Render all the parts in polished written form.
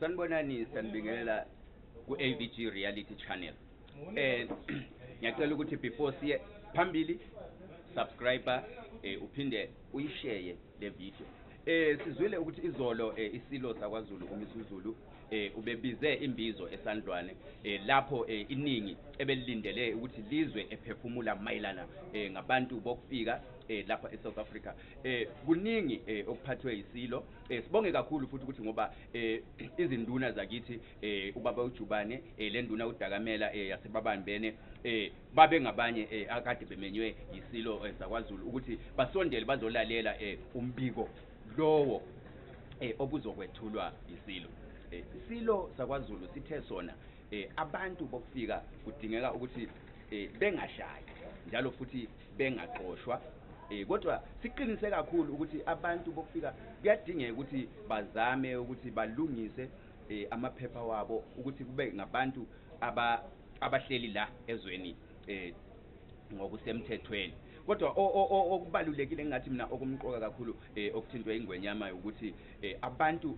Sanibonani, siyanibingelela ku-AVG Reality Channel. Ngiyacela ukuthi before siye phambili, subscribe, uphinde uyishare le video. Sizwile ukuthi izolo isilo sakwaZulu uMisuzulu ubebize imbizo eSandlwane, lapho iningi ebelilindele ukuthi lizwe ephefumula mayelana ngabantu bokufika lapha eSouth Africa. Kuningi okuphathwe isilo. Sibonge kakhulu futhi ukuthi ngoba izinduna zakithi, ubaba uJubane, le nduna uDakamela yasebabambene, babe ngabanye akade bemenywe yisilo sakwaZulu ukuthi basondele bazolalela umbiko lowo obuzokwethulwa isilo. Isilo sakwaZulu sithe sona abantu bokufika kudingeka ukuthi bengashayi njalo futhi bengaxoshwa, kodwa siqinise kakhulu ukuthi abantu bokufika kuyadingeka ukuthi bazame ukuthi balungise amaphepha wabo ukuthi kube ngabantu abahleli la ezweni ngokusemthethweni. Kodwa okubalulekile engathi mina okumqoka kakhulu okuthintwe ingwenyama ukuthi abantu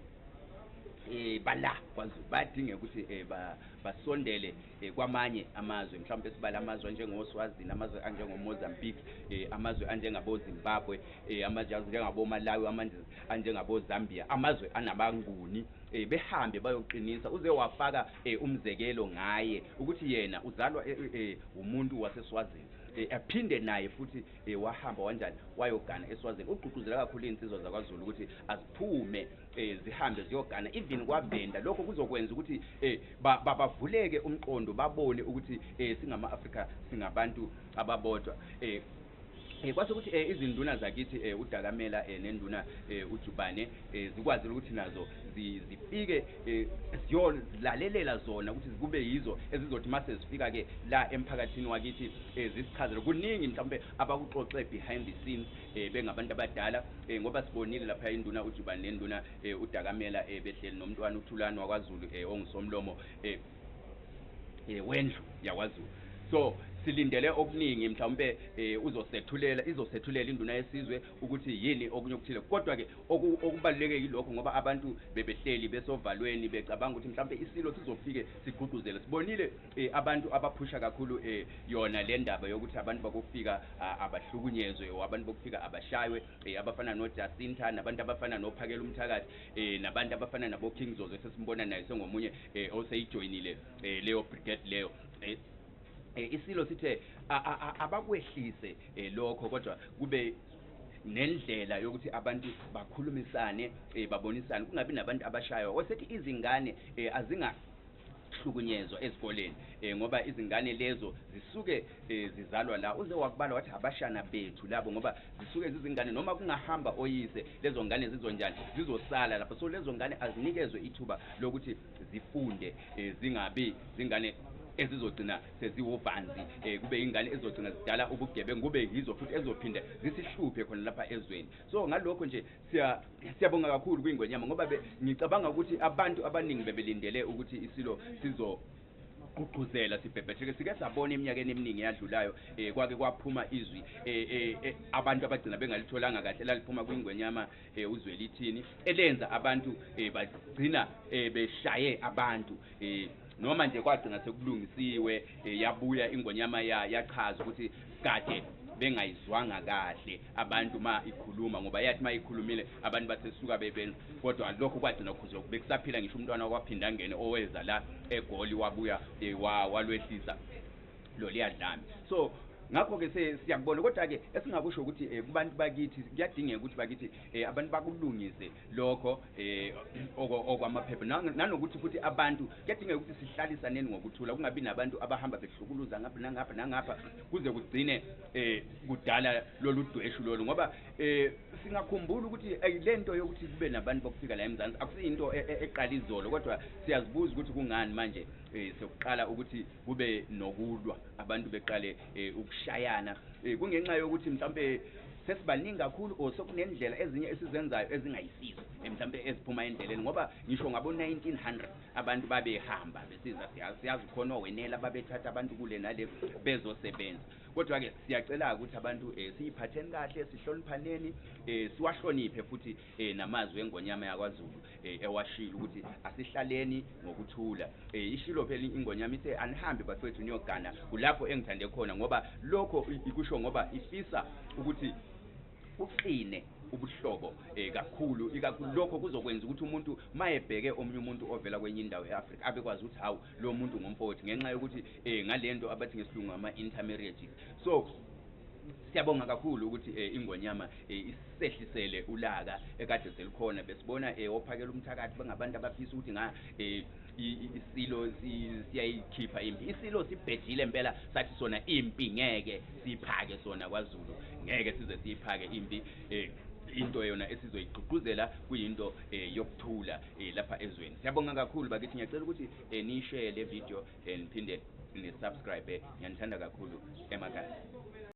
bala kwaZulu bayadingeka ukuthi basondele kwamanye amazwe, mhlawumbe sibala amazwe anjengoSwazini, amazwe anjengoMozambique, amazwe anjengabo Zimbabwe, amazwe anjengabo Malawi, amazwe anjengabo Zambia, amazwe anabanguni, behambe bayoqinisa. Uze wafaka umzekelo ngaye ukuthi yena uzalwa umuntu waseSwazini, aphinde naye futhi wahamba wanjani wayogana eSwazini. Ugqugquzela kakhulu iy'nsizwa zakwaZulu ukuthi aziphume, zihambe ziyogana even kwaVenda. Lokho kuzokwenza ukuthi bavuleke umqondo, babone ukuthi singama-Afrika, singabantu ababodwa. Kwase ukuthi izinduna zakithi, uDakamela nenduna uJubane, zikwazile ukuthi nazo zifike, ziyolalelela zona ukuthi kube yizo ezizothi mase zifika ke la emphakathini wakithi zisichazele kuningi mhlawumbe abakuxoxe behind the scenes bengabantu abadala, ngoba sibonile lapha induna uJubane nenduna uDakamela behleli nomntwana uThulani wakwaZulu, ongusomlomo wendlu yakwaZulu. So silindele okuningi, mhlawumbe uzosethulela, izosethulela induna yesizwe ukuthi yini okunye okuthile. Kodwa ke okubaluleke yilokho, ngoba abantu bebehleli besovalweni becabanga ukuthi mhlawumbe isilo sizofike sigqugquzele. Sibonile abantu abaphusha kakhulu yona le ndaba yokuthi abantu bakufika abahlukunyezwe or abantu bokufika abashaywe, abafana noJacinta, nabantu abafana noPhakela umthakathi, nabantu abafana nabo King Zozo, sesimbona naye sengomunye oseyijoyinile leyo brigade leyo. Isilo sithe abakwehlise lokho, kodwa kube nendlela yokuthi abantu bakhulumisane, babonisane, kungabi nabantu abashaywa. Wasethi izingane azingahlukunyezwa ezikoleni, ngoba izingane lezo zisuke zizalwa la. Uze wakubala wathi abashana bethu labo, ngoba zisuke zizingane, noma kungahamba oyise, lezo ngane zizonjani? Zizosala lapho. So lezo ngane azinikezwe ithuba lokuthi zifunde, zingabi zingane ezizogcina seziwuvanzi, kube ingane ezizogcina zidala ubugebengu, kube yizo futhi ezizophinde zisihluphe khona lapha ezweni. So ngalokho nje siyabonga kakhulu kwingwenyama, ngoba ngicabanga ukuthi abantu abaningi bebelindele ukuthi isilo sizo gqugquzela sibhebhetheke. Sike sabona eminyakeni eminingi eyadlulayo, kwake kwaphuma izwi, abantu abagcina bengalitholanga kahle, laliphuma kwingwenyama uZwelithini, elenza abantu bagcina beshaye abantu, noma nje kwagcina sekulungisiwe, yabuya ingonyama yachaza ukuthi kade bengayizwanga kahle abantu ma ikhuluma, ngoba yathi ma ikhulumile abantu basesuka bebenza. Kodwa lokho kwagcina kuze bekusaphila ngisho umntwana kwaphinda angene oweza la eGoli, wabuya walwehlisa loliya dlame. So ngakho-ke siyakubona. Kodwa-ke esingakusho ukuthi kubantu bakithi kuyadingeka ukuthi bakithi abantu bakulungise lokho okwamaphepha, nanokuthi futhi abantu kuyadingeka ukuthi sihlalisaneni ngokuthula, kungabi nabantu abahamba behlukuluza ngapha nangapha nangapha, kuze kugcine kudala lolu dweshu lolu. Ngoba singakhumbula ukuthi le nto yokuthi kube nabantu bokufika la eMzansi akusiyinto eqala izolo, kodwa siyazibuza ukuthi kungani manje sekuqala ukuthi kube nokulwa, abantu beqale ukushayana. Kungenxa yokuthi mhlawumbe sesibaningi kakhulu or sekunendlela ezinye esizenzayo ezingayisizo, mhlawumbe eziphuma endleleni, ngoba ngisho ngabo-1900 abantu babehamba besiza. Siyazi khona owenela babethatha abantu kule nale bezosebenza. Kodwa-ke siyacela-ke ukuthi abantu siyiphatheni kahle, sihloniphaneni, siwahloniphe futhi namazwi engonyama yakwaZulu ewashilo ukuthi asihlaleni ngokuthula. Ishilo phela ingonyama ithe anihambe bafethu niyogana, kulapho engithande khona ngoba lokho ikusho ngoba ifisa ukuthi kuqine ubuhlobo kakhulu, ikakhulu lokho kuzokwenza ukuthi umuntu mayebheke omunye umuntu ovela kwenye indawo e-Afrika abekwazi ukuthi hawu lo muntu ngomfowethu, ngenxa yokuthi ngalento abathi ngesilungu ama-intermarriages. So siyabonga kakhulu ukuthi ingonyama isehlisele ulaka ekade selikhona. Besibona ophakela umthakathi bengabantu abafisa ukuthi nga isilo siyayikhipha impi. Isilo sibhejile impela, sathi sona impi ngeke siyiphake sona kwaZulu, ngeke size siyiphake impi. Into yona esizoyigqugquzela kuyinto yokuthula lapha ezweni. Siyabonga kakhulu bakithi, ngiyacela ukuthi niyishare le video, niphinde ni-subscribe. Ngiyanithanda kakhulu emakhaya.